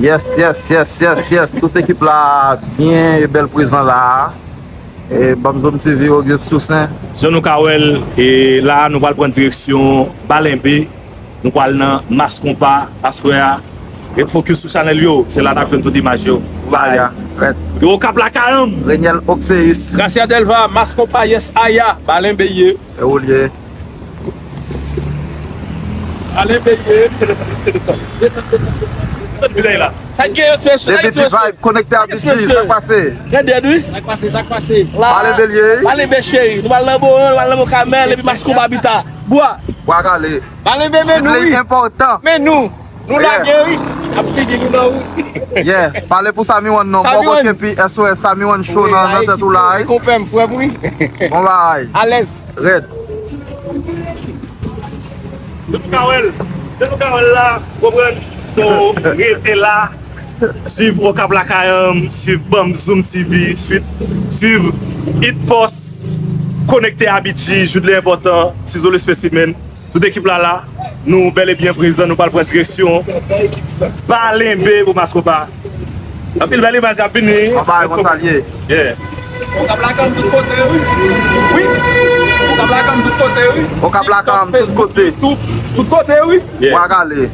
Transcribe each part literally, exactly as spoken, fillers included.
Yes, yes, yes, yes, yes. Tout ekip la byen e bèl prezan la. E Banm Zom T V, Rodrigue Toussaint. Jan nou ka wè l, e la nou pral pran direksyon Balenbe. Nou pral nan Mas Konpa aswè a. Ret focus sou chanèl yo, se la n ap jwenn tout imaj yo. Bye. Yo, Okap Lakayanm. Reniel Oxeus. Gracia Delva, Mas Konpa, yes, aya, Balenbe ye. E ou l ye? Balenbe ye, misye desann, misye desann. Desann, desann, desann. Desann vilaj la. Sa k gen yo, ti mesye? Sa k gen, ti mesye? Vibe, konekte a Bidji, sa k pase? Red Dead, wi. Sa k pase, sa k pase? La, Balenbe l ye, wi. Balenbe cheri. Nou pral nan Boran, nou pral nan Bokamèl, epi Mas Konpa Bita. Bwa. Bwa kale. Balenbe, men nou, wi. Enpòtan. Men nou. Nou lage, wi. Ap figi nou nan wout. Yeah, pale pou Sami One non. Bò kote pi S O S Sami One Show nan, nan tèt ou la, wi. Konpè m, frè m, wi. Bon bagay. Alèz. Red. Jan nou ka wè l, jan nou ka wè l la, konprann, so, rete la, swiv Okap Lakayanm, swiv Banm Zom T V, swiv, swiv It Post, konekte a Bidji, Judley Enpòtan, Tizo le Spécimen, tout ekip la la, nou bèl e byen prezan, nou pral pran direksyon Balenbe pou Mas Konpa. Anpil bèl imaj k ap vini. Konpa, konsa l ye. Yeah. Okap Lakayanm tout kote, wi. Wi. Okap Lakayanm tout kote, wi. Okap Lakayanm tout kote. Tout, tout kote, wi. Yeah. Bwa kale.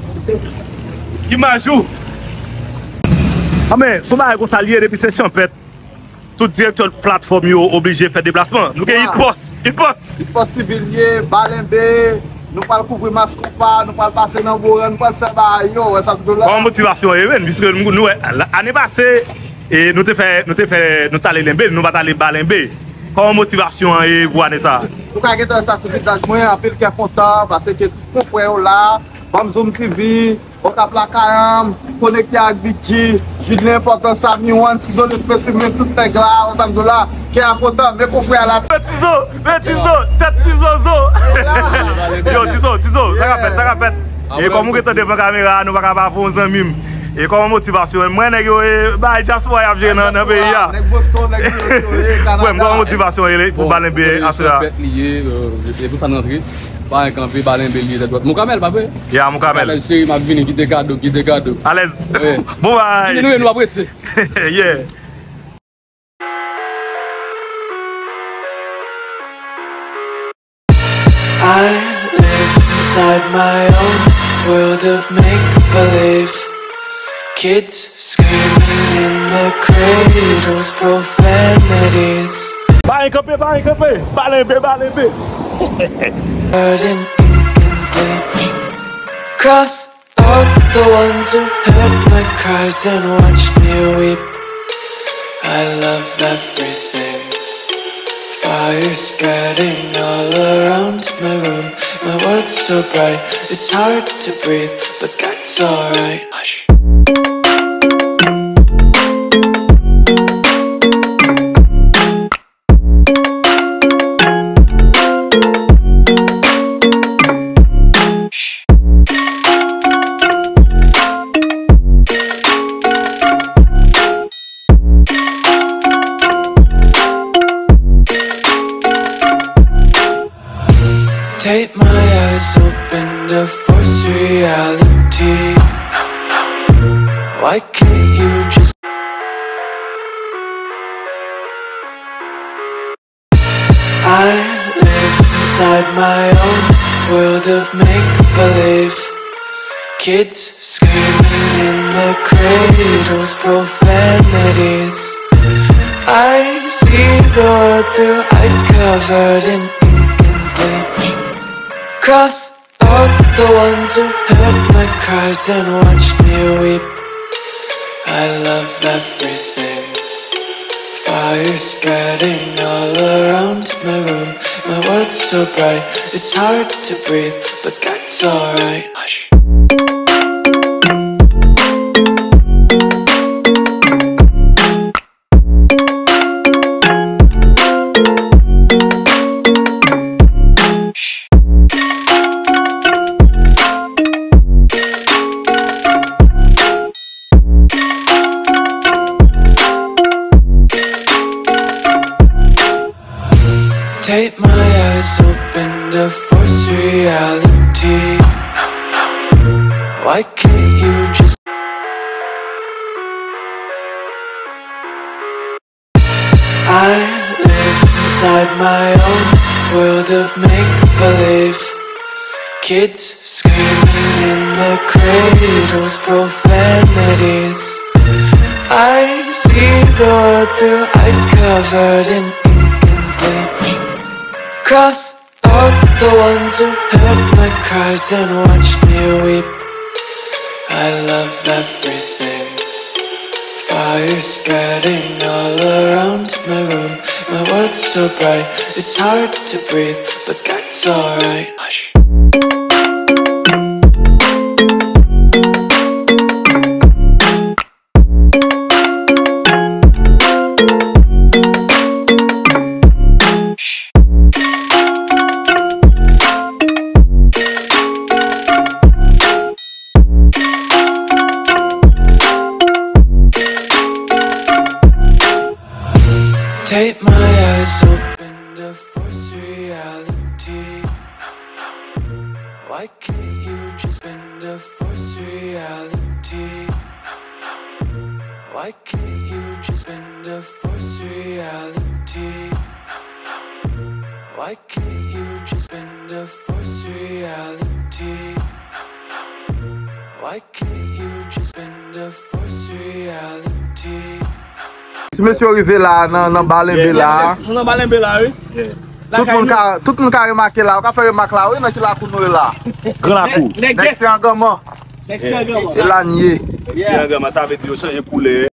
Imaj ou. Anben, se yon bagay konsa l ye depi se chanpèt. Tout direktè platfòm yo oblije fè deplasman. Nou gen It Post, It Post. It Post Civil ye, Balenbe, nou pral kouvri Mas Konpa, nou pral pase nan Boran, nou pral fè bagay yo, wè sa m di w la. Kòman motivasyon ye, menn? Piske nou, nou wè, la, ane pase, e nou te fè, nou te fè, nou t ale Lenbe, nou pa t ale Balenbe. Kòman motivasyon an ye pou ane sa a? Nou ka gentan wè sa sou vizaj mwen, anpil kè kontan, paske tout konfrè yo la, Banm Zom T V, Okap Lakayanm, konekte ak Bidji, Judley Enpòtan, Sami One, Tizo le Spécimen, tout nèg la, wè sa m di w la, kè a kontan, men konfrè a la. Tizo, men Tizo, tèt Tizo zo. Yo, Tizo, Tizo, sa k ap fèt, sa k ap fèt? E kòm ou gentan devan kamera a, nou pa ka pa fè yon zanmi m. E kòman motivasyon? Mwen nèg yo, e, bay dyaspora y ap jere nan, nan peyi a. Nèg Boston, nèg New York yo, e, Kanada. Mwen, kòman motivasyon ye pou Balenbe aswè a? Fèt li ye, e, e pou sa n rantre. Balenbe kanpe, Balenbe li ye tèt dwat. Moukamèl, pa vre? Ya, Moukamèl. Moukamèl cheri, m ap vini, kite kado, kite kado. Alèz. Bon bagay. Vini nou, nou ap prese. Yeah. I live inside my own world of make-believe. Kids screaming in the cradles, profanities. Balenbe kanpe, Balenbe kanpe, Balenbe, Balenbe. Covered in ink and bleach. Cross out the ones who heard my cries and watched me weep. I love everything. Fire spreading all around my room. My world's so bright, it's hard to breathe, but that's alright. Hush. Take my eyes open to force reality. Why can't you just I live inside my own world of make-believe. Kids screaming in the cradles, profanities. I see the world through ice covered in ink and bleach. Cross out the ones who heard my cries and watched me weep. I love everything. Fire spreading all around my room. My world's so bright, it's hard to breathe, but that's alright. Hush. Take my eyes open to force reality. Why At my own world of make believe. Kids screaming in the cradles, profanities. I see the world through eyes covered in ink and bleach. Cross out the ones who heard my cries and watched me weep. I love everything. Fire spreading all around my room. My world's so bright, it's hard to breathe, but that's alright. Hush. Take my eyes open to force reality. Why can't you just bend to force reality? Why can't you just bend to force reality? Why can't you just bend to force reality? Why can't you just bend to force reality? Ti mesye yo rive la nan, nan Balenbe la. Yes, yes, yes. Nou nan Balenbe la, wi. Tout moun ka, tout moun ka remake la. Ou ka fè remak la, wi, nan ki lakou nou ye la. Gran lakou. Nèg Seyanganman. Nèg Seyanganman. Se la n ye. Seyanganman, sa vle di yo chanje koulè.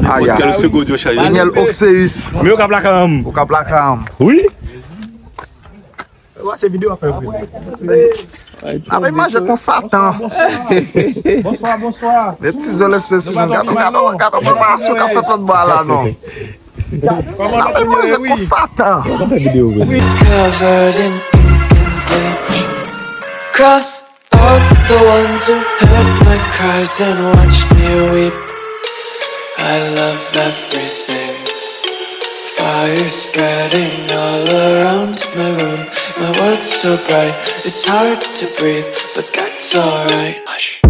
Aya. Kèl segond yo chanje. Daniel Oxeus. Men yo k ap lakay an m. Ou k ap lakay an m. Wi. Wè se videyo ap fè vre. Apre manje kon Satan. Bonswa, bonswa. Le ti zo lespesi nou gade, gade, gade preparasyon k ap fèt lòt bò a la non. Apre manje kon Satan. It's covered in ink and bleach. Cross out the ones who heard my cries and watched me weep. I love everything. Fire spreading all around my room. My world's so bright, it's hard to breathe, but that's alright. Hush.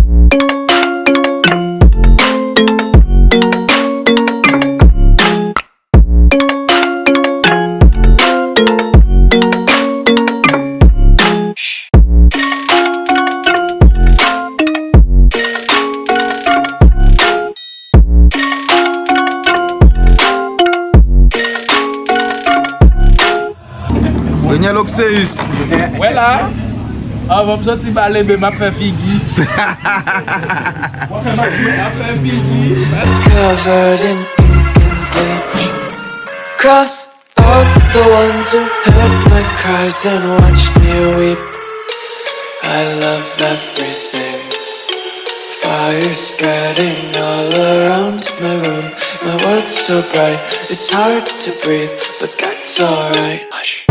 Daniel Oxeus. Wè la, anvan m soti Balenbe, m ap fè figi. M ap fè figi. It's covered in ink and bleach. Cross out the ones who heard my cries and watched me weep. I love everything. Fire spreading all around my room. My world's so bright, it's hard to breathe, but that's alright. Hush.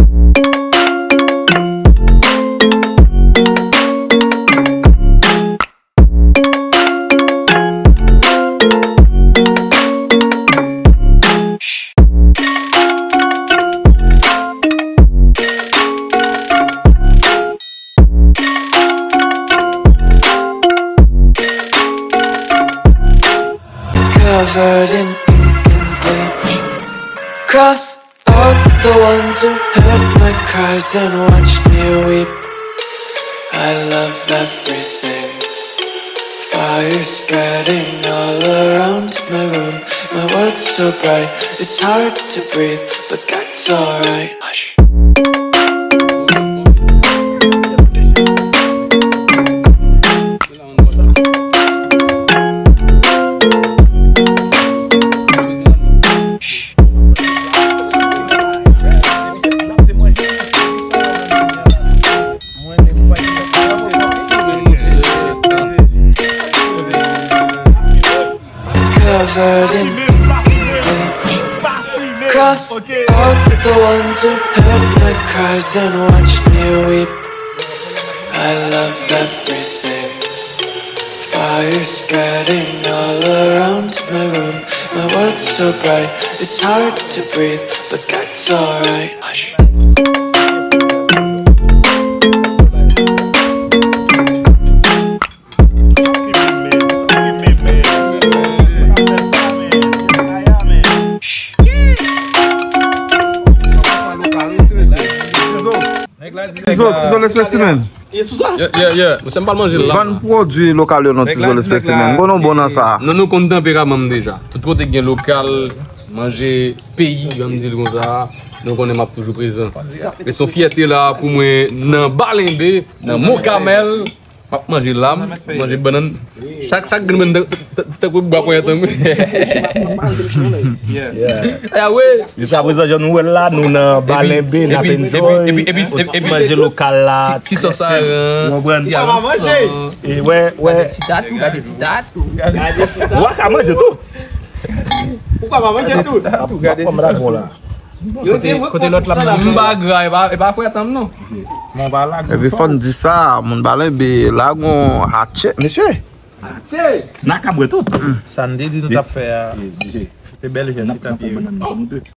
It's covered in ink and bleach. Cross out the ones who heard my cries and watched me weep. I love everything. Fire spreading all around my room. My world's so bright, it's hard to breathe, but that's alright. Hush. It's covered in bleach. Cross out the ones who heard my cries and watched me weep. I love everything. Fire spreading all around my room. My world's so bright, it's hard to breathe, but that's alright. Hush. Espesimen. Yeah, yeah, yeah. Mesye, m pral manje l la. Vann pwodui lokal yo non, ti zòn espesimen. Gwo non bon nan sa. Non, nou konn tanperaman m deja. Tout kote gen lokal, manje peyi, jan m di l konsa, nou konnen m ap toujou prezan. E se yon fyète la pou mwen nan Balenbe, nan Mont Carmel. M ap manje lam, manje bannann. Chak, chak grenn bannann tankou bwa konyen tankou. Ah wi. Jiskaprezan, jan nou wè l la, nou nan Balenbe, n ap enjoy yon ti manje lokal la. Ti sòs aran, ti aranson. E wè, wè. Gade ti tatou, gade ti tatou. Ou ka manje tout. Ou ka manje tout. Gade ti tatou la. Kote lòt la. Si m pa gra, e pa, e pa frèt an m non. Epi fò n di sa, moun Balenbe la gon atchè, mesye. N a ka bwè tout. Sa n te di nou t ap fè a, se te bèl jès, se tanpri.